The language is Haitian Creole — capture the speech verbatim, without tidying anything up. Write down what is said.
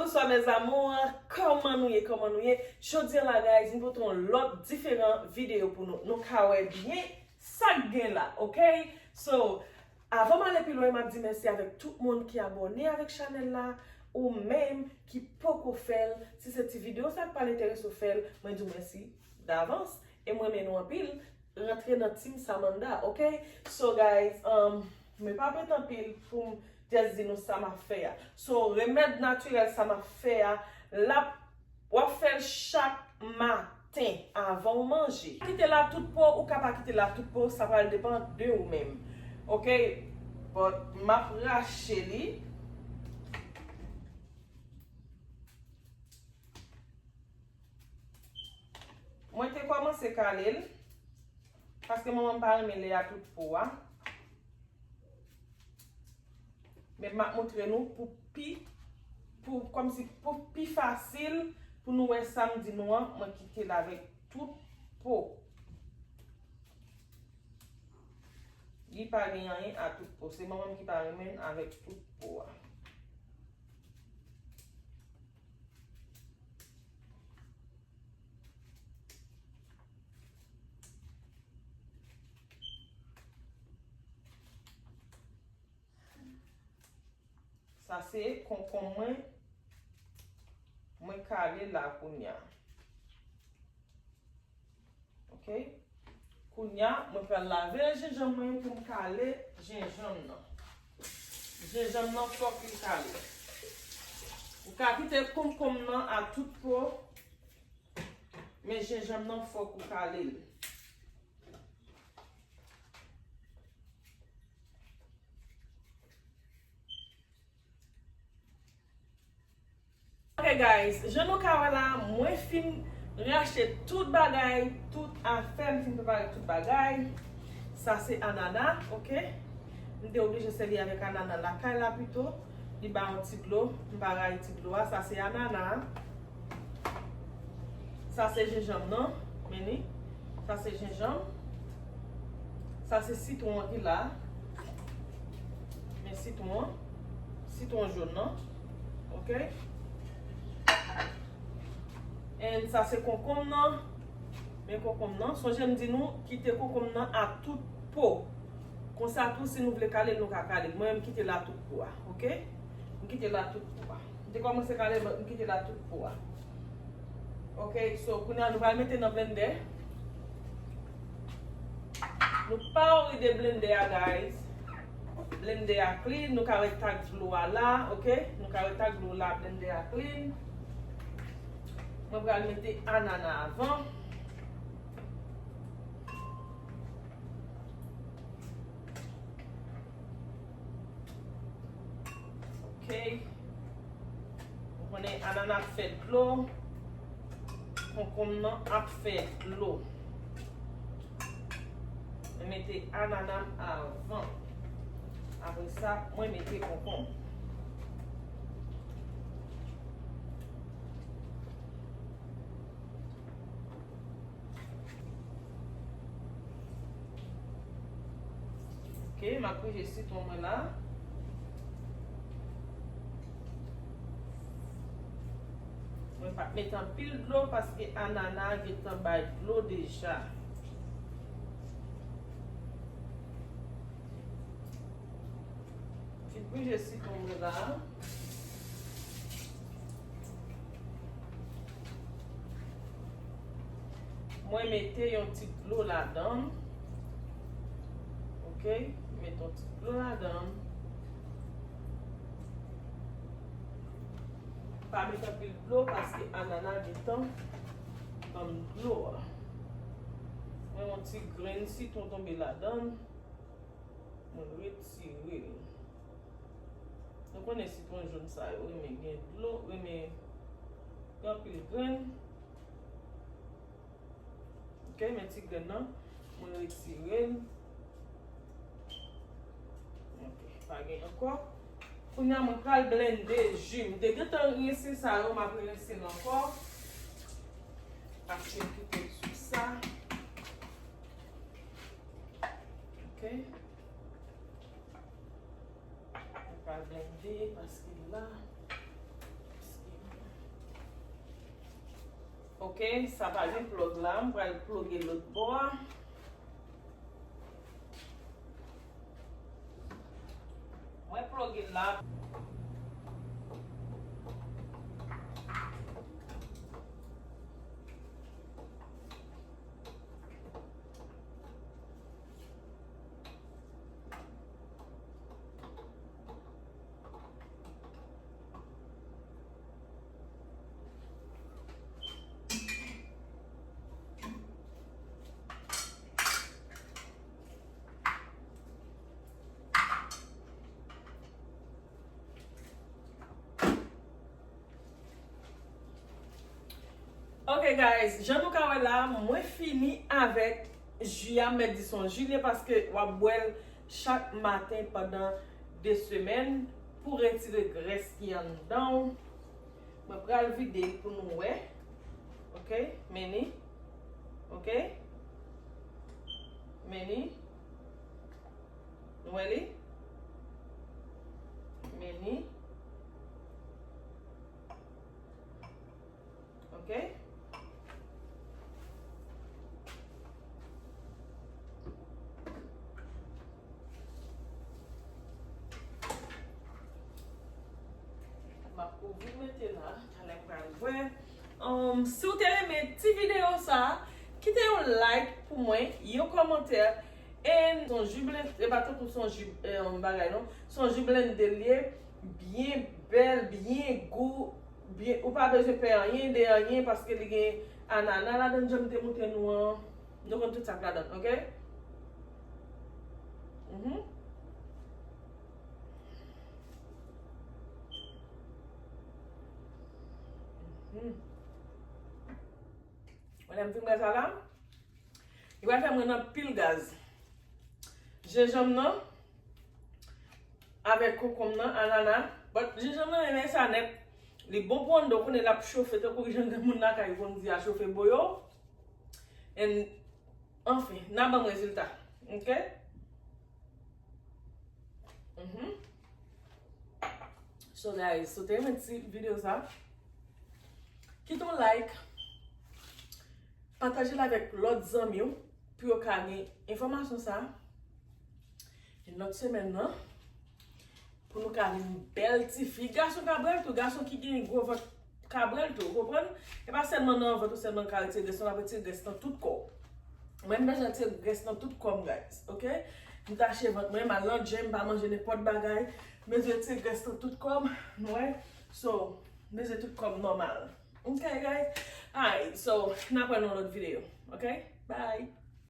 Bonswa mes amours, kòman nou ye, kòman nou ye? Jodi a la guys, m pote yon lòt diferan videyo pou nou. Nou ka wè byen sa k gen la, ok? So, avan m ale pi lwen, m ap di mèsi avèk tout moun ki abòne avèk chanèl la, ou menm ki poko fè l. Si se ti videyo sa k pral enterese w fè l, mwen di w mèsi davans. E m renmen nou anpil. Rantre nan team Samantha, ok? So guys, um, mwen pa prete anpil pou m just di nou sa m ap fè a. So, remèd natirèl sa m ap fè a, l ap, w ap fè l chak maten avan w manje. Kite l a tout po, ou ka pa kite l a tout po, sa pral depann de ou menm. Ok? But m ap rache li. Mwen te kòmanse kale l, paske manman m pa renmen lè a tout po a. Men m ap montre nou pou pi, pou, kòmsi pou pi fasil, pou nou wè sa m di nou an, mwen kite l avèk tout po. Li pa gen anyen a tout po. Se manman m ki pa renmen l avèk tout po a. Sa se konkonm mwen, mwen kale la kounya. Ok? Kounya, mwen pral lave jenjanm mwen pou m kale jenjanm nan. Jenjanm nan fòk li kale. Ou ka kite konkonm nan a tout po, men jenjanm nan fòk ou kale l. Ok guys, jan nou ka wè la, mwen fin rache tout bagay, tout afè, m fin prepare tout bagay. Sa se anana, ok? M te oblije sèvi avèk anana lakay la pito. Li ba yon ti dlo, m pa rayi ti dlo a. Sa se anana. Sa se jenjanm nan, men li. Sa se jenjanm. Sa se sitwon an ki la. Men sitwon an. Sitwon jòn nan. Ok? And sa se konkonm nan. Men konkonm nan. Sonje m di nou, kite konkonm nan a tout po. Konsa tou, si nou vle kale l, nou ka kale l. Mwen, m kite l a tout po a. Ok? M kite l a tout po a. M te kòmanse kale l, m kite l a tout po a. Ok, so, kounye a nou pral mete nan blendè. Nou pa worry de blendè a, guys. Blendè a clean, nou ka wè tak dlo a la, ok? Nou ka wè tak dlo la, blendè a clean. Mwen pral mete anana avan. Ok. Ou konnen anana ap fè dlo. Konkonm nan ap fè dlo. Mwen mete anana m avan. Apre sa, mwen mete konkonm. Ok, m ap pije sitwon mwen la. Mwen pa t met anpil dlo paske anana a gentan bay dlo deja. Fin pije sitwon mwen la. Mwen mete yon ti dlo ladan l. Ok, mete yon ti dlo ladan l. Pa mete anpil dlo paske anana gentan ban m dlo a. Mwen yon ti grenn sitwon tonbe ladan l. Mwen retire l. Nou konnen sitwon jòn sa yo renmen gen dlo, renmen gen anpil grenn. Ok, men ti grenn nan, mwen retire l. Ok, pa gen ankò. Kounye a mwen pral blende ji. M te gentan rense sa yo, m ap rense l ankò. Paske m kite l sou sa. Ok. Mwen pral blende paske la, paske Ok, sa pa gen plug la, m pral pluge lòt bò a. Mwen pluge la. Ok guys, jan nou ka wè la, mwen fini avèk ji a, m mèt di se yon ji l ye paske w ap bwè l chak maten pandan de semèn pou retire grès ki anndan w. Mwen pral vide l pou nou wè. Ok, men li. Ok. Men li. Nou wè li? Men li. Ok. M ap ouvri mete la, talè m pral wè. Um, si w te renmen ti videyo sa, kite yon like pou mwen, yon kòmantè, and se yon ji blen, e pa tankou se yon ji, um, bagay non, se yon ji blende l ye, byen bèl, byen gou, byen, ou pa bezwen pè anyen de anyen paske li gen anana ladan l, jan m te montre nou an, nou konn tout sa k ladan l, ok? Mhm. Mhm. Wè lè m fin bwè sa la, li pral fè m rann anpil gaz. Jenjanm nan, avèk konkonm nan, anana. But jenjanm nan renmen sa nèt. Li bon pou anndan, ou konnen l ap chofe tankou jan granmoun lakay konn di a, chofe bo yo. And, anfen, n a ban m rezilta. Ok? Mhm. So guys, si w te renmen ti videyo sa, kite yon like, pataje l avèk lòt zanmi w pou yo ka gen enfòmasyon sa. E lòt semèn nan, pou nou ka vin bèl ti fi. Gason ka bwè l tou, gason ki gen gwo vant ka bwè l tou, ou konprann? E pa sèlman nan vant ou sèlman ka retire grès, non, l ap retire grès nan tout kò w. Mwen, m bezwen retire grès nan tout kò m, guys, ok? M tache vant mwen, m al nan gym, m pa manje nenpòt bagay. M bezwen retire grès nan tout kò m, nou wè? So, m bezwen tout kò m nòmal. Ok, guys? Alright, so, n ap wè nan lòt videyo, ok? Bye!